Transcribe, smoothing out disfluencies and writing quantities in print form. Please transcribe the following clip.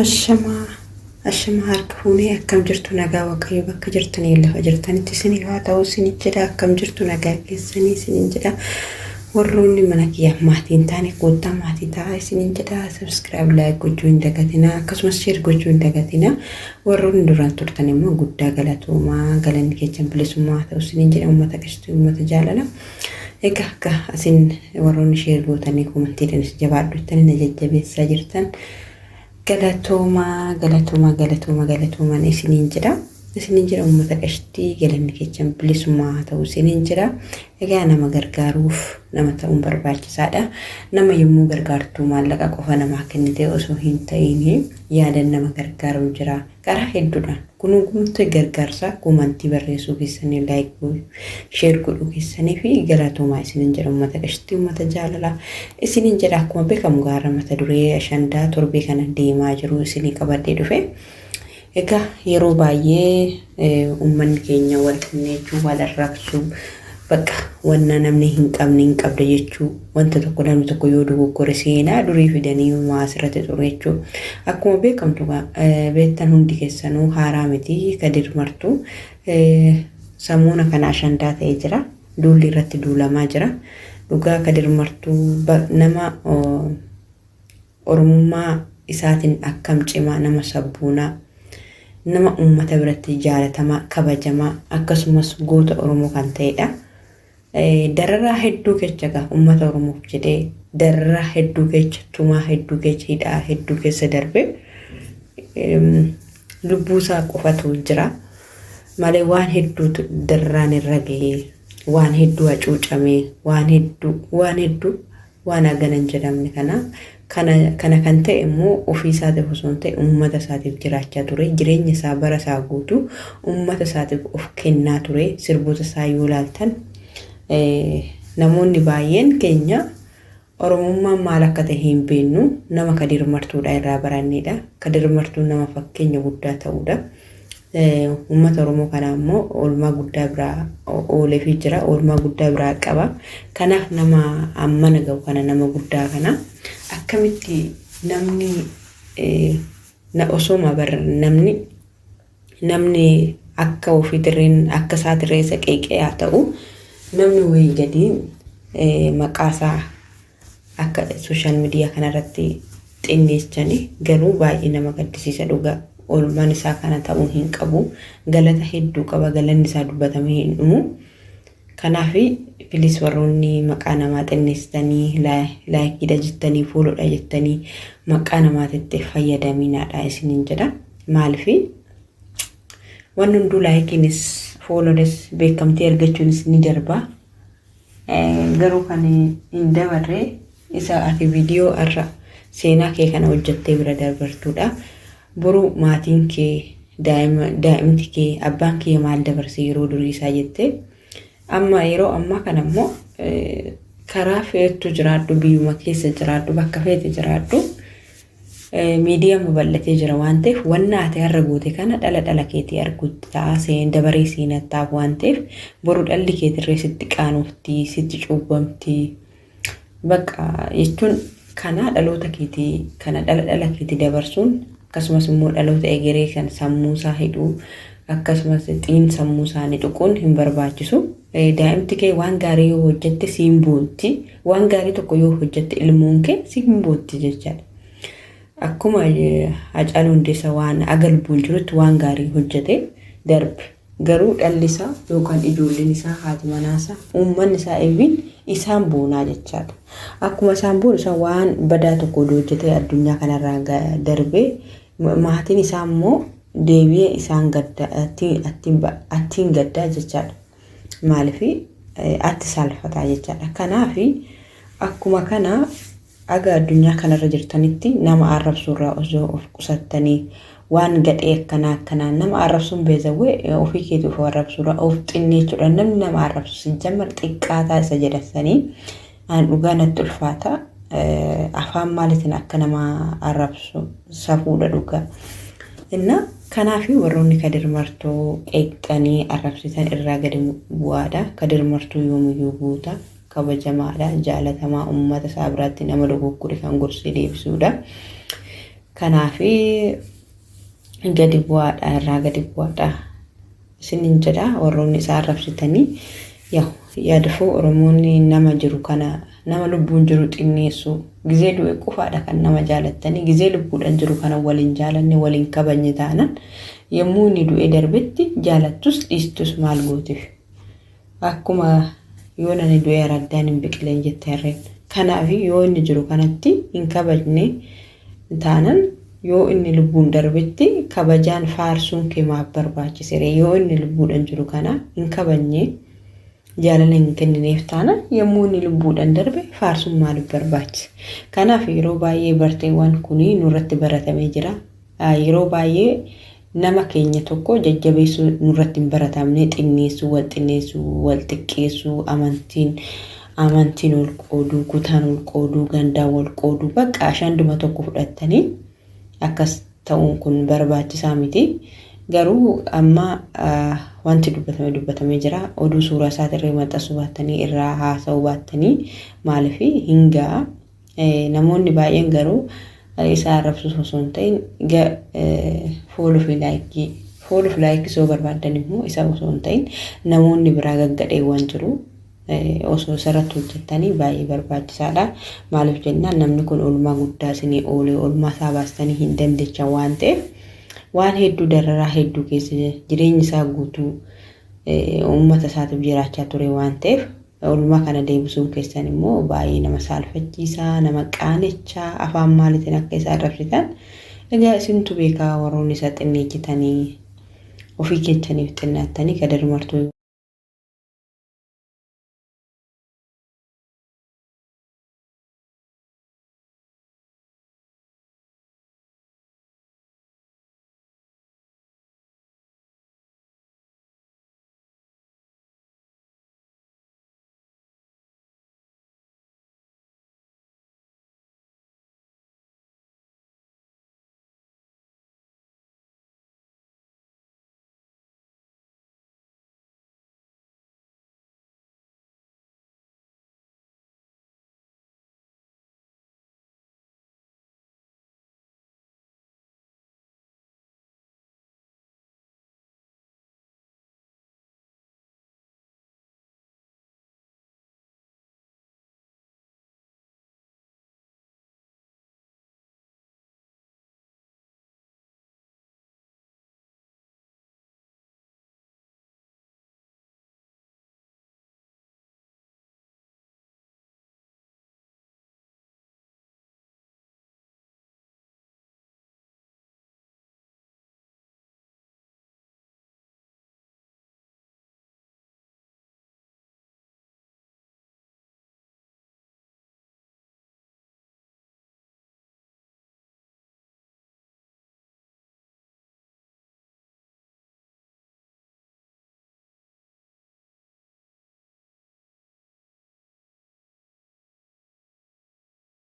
Ashamaa ashamaa harka fuunee akkam jirtu nagaa waaqayyo bakka jirtanii lafa jirtanitti isiniif haa ta'u isiniin jedha akkam jirtu nagaa keessanii isiniin jedha warroonni mana kiyya maatii hin taane koottaa maatii ta'a isiniin jedha subscribe like gochuu hin dagatinaa akkasumas share gochuu hin dagatinaa warroonni duraan turtan immoo guddaa galatoomaa galanni keessan bilisummaa haa ta'u isiniin jedha uummata qashtii uummata jaalala egaa akka isin warroonni share gootanii komantiidhanis jabaadhu jettanii na jajjabeessaa jirtan Galatoomaa galatoomaa galatoomaa galatoomaan isiniin jedha. Isiniin jedha uummata qashtii galanni keessan bilisummaa haa ta'u isiniin jedha. Egaa nama gargaaruuf nama ta'uun barbaachisaadha. Nama yommuu gargaartu maallaqa qofa namaa kennitee osoo hin ta'iin yaadan nama gargaaruun jira. Karaa hedduudhaan kun hundumtuu gargaarsa komantii barreessuu keessanii like share godhuu keessanii fi galatoomaa isinin jedha uummata qashtii uummata jaalalaa isinin jedha akkuma beekamu gaara mata duree ashandaa torbee kana deemaa jiru isinii qabadhee dhufe. Egaa yeroo baay'ee uummanni keenya wal xinneechuu wal arrabsuu bakka wanna namni hin qabne hin qabda jechuu wanta tokko namni tokko yoo dogoggore seenaa durii fidanii maa asirratti xureechuu akkuma beekamtu beektan hundi keessanuu haaraa miti Kadir Martuu samuuna kana ashandaa ta'ee jira duulli irratti duulamaa jira dhugaa Kadir Martuu nama Oromummaa isaatiin akkam cimaa nama sabboonaa, nama uummata biratti jaalatamaa, kabajamaa akkasumas goota Oromoo kan ta'edha. Dararaa hedduu kecha egaa uummata Oromoof jedhee dararaa hedduu kecha, tumaa hedduu kecha, hidhaa hedduu keessa darbe lubbuu isaa qofatu jira. Malee waan hedduutu dararaan irra gahee, waan hedduu hacuucamee, waan hedduu, waan hedduu waan hagana hin jedhamne kana kana kana kan ta'e immoo ofii isaatiif osoo hin ta'e uummata isaatiif jiraachaa ture jireenya isaa bara isaa guutuu uummata isaatiif of kennaa ture sirboota isaa yoo ilaaltan namoonni baay'een keenya Oromummaan maal akka ta'e hin beeknu nama Kadir Martuudha irraa barannedha. Kadir Martuun nama fakkeenya guddaa ta'uudha. Uummata Oromoo kana immoo oolmaa guddaa biraa ooleefii jira. Oolmaa guddaa biraa qaba. Kanaaf nama ammana ga'u kana nama guddaa kana akkamitti namni osooma bar namni namni akka ofiitirreen akka isaatirree isa qeeqee haa ta'u namni wayii gadi maqaa isaa akka social media kanarratti xinneessani garuu baay'ee nama gaddisiisa dhugaa oolmaan isaa kana ta'uu hin qabu galata hedduu qaba galanni isaa dubbatamee hin dhumu kanaaf pilis warroonni maqaa namaa xinneessitanii laayikiidha jettanii foolodha jettanii maqaa namaatitti fayyadaminaadha isiniin jedha maaliif wanni hunduu laayikiinis foolonis beekamtii argachuunis ni darba Garuu kan hin dabarre isa ati viidiyoo har'a seenaa kee kana hojjettee bira dabartuudha. Boru maatiin kee daa'imti kee abbaan kee maal dabarse yeroo durii isaa jettee amma yeroo ammaa kana immoo karaa feetu jiraadhu biyyuma keessa jiraadhu bakka feete jiraadhu Miidiyaan babal'atee jira waan ta'eef wanna ati har'a goote kana dhala dhala keetii arguutti ta'a seen dabaree seenattaaf waan ta'eef boru dhalli keetirree sitti qaanofti sitti cuubbamti bakka jechuun kana dhaloota keetii kana dhala dhala keetii dabarsuun akkasumas immoo dhaloota egeree kan sammuu isaa hidhuu akkasumas xiin sammuu isaanii tuquun hin barbaachisu. Daa'imti kee waan gaarii yoo hojjette siin boonti. Waan gaarii tokko yoo hojjette ilmoon kee siin boonti jechaadha. Akkuma Hacaaluu Hundeessaa waan aga lubbuun jirutti waan gaarii hojjete darbe. Garuu dhalli isaa yookaan ijoolleen isaa haati manaa isaa uummanni isaa eebiin isaan boonaa jechaadha. Akkuma isaan boonu isaa waan badaa tokko odoo hojjetee addunyaa kanarraa darbee maatiin isaa immoo deebi'ee isaan gadda attiin gaddaa jechaadha. Maaliif atti saalfataa jechaadha. Kanaaf akkuma kana aga addunyaa kanarra jirtanitti nama arrabsuurraa osoo of qusattanii waan gadhee akkanaa akkanaa nama arrabsuun beezawwee ofii keetii of arrabsuudha of xinneechuudha namni nama arrabsu sijjammar xiqqaataa isa jedhasanii an dhugaa natti ulfaata afaan maalitiin akka nama arrabsu safuudha dhugaa. Inna kanaaf warroonni Kadir Martoo qeeqxanii arrabsitan irraa gadi bu'aadha. Kadir Martoo yoomiyyuu guuta kabajamaadha jaalatamaa uummata isaa biraatti nama dogoggore kan gorsee deebisuudha. Kanaaf gadi bu'aadha irraa gadi bu'aadha isinin jedha warroonni isaa arrabsitanii yaadafuu Oromoonni nama jiru kana nama lubbuun jiru xinneessu gizee du'e qofaadha kan nama jaalattanii gizee lubbuudhaan jiru kana waliin jaalanne waliin kabajne taanan yommuu inni du'e darbetti jaalattus dhiistus maal gootiif akkuma yoo nani du'e araddaan hin biqileen jette harreen kanaaf yoo inni jiru kanatti hin kabajne taanan yoo inni lubbuun darbetti kabajaan faarsuun kee maaf barbaachisere yoo inni lubbuudhaan jiru kana hin kabajne jaalala hin kennineef taana yommuu inni lubbuudhaan darbe faarsuun maaliif barbaachise? Kanaaf yeroo baay'ee barteewwan kunii nurratti baratamee jira. Yeroo baay'ee nama keenya tokko jajjabeessuu nurratti hin baratamne xinneessuu, wal xinneessuu, wal xiqqeessuu, amantiin amantiin wal qooduu, kutaan wal qooduu, gandaan wal qooduu bakka ashaanduma tokko fudhattanii akkas ta'uun kun barbaachisaa miti. Garuu amma wanti dubbatame dubbatamee jira. Oduu suuraa isaatirree maxxansuu baattanii irraa haasa'uu baattanii maaliif hin ga'a. Namoonni baay'een garuu isa arrabsuus osoo hin ta'in follow fi like follow fi like soo barbaadan immoo isa osoo hin ta'in namoonni biraa gaggadheewwan jiru. Osoo isarratti hojjettanii baay'ee barbaachisaadha. Maaliif jennaan namni kun oolmaa guddaa isinii oolee oolmaa isaa baastanii hin dandeechan waan ta'eef waan hedduu dararaa hedduu keessa jireenyi isaa guutuu uummata isaatiif jiraachaa ture waan ta'eef oolmaa kana deebisuun keessan immoo baay'ee nama saalfachiisaa nama qaanichaa afaan maaliitiin akka isa arrabsitan egaa isintu beekaa warroonni isa xinneechitanii ofii keessaniif xinnaattanii kadarmartuu.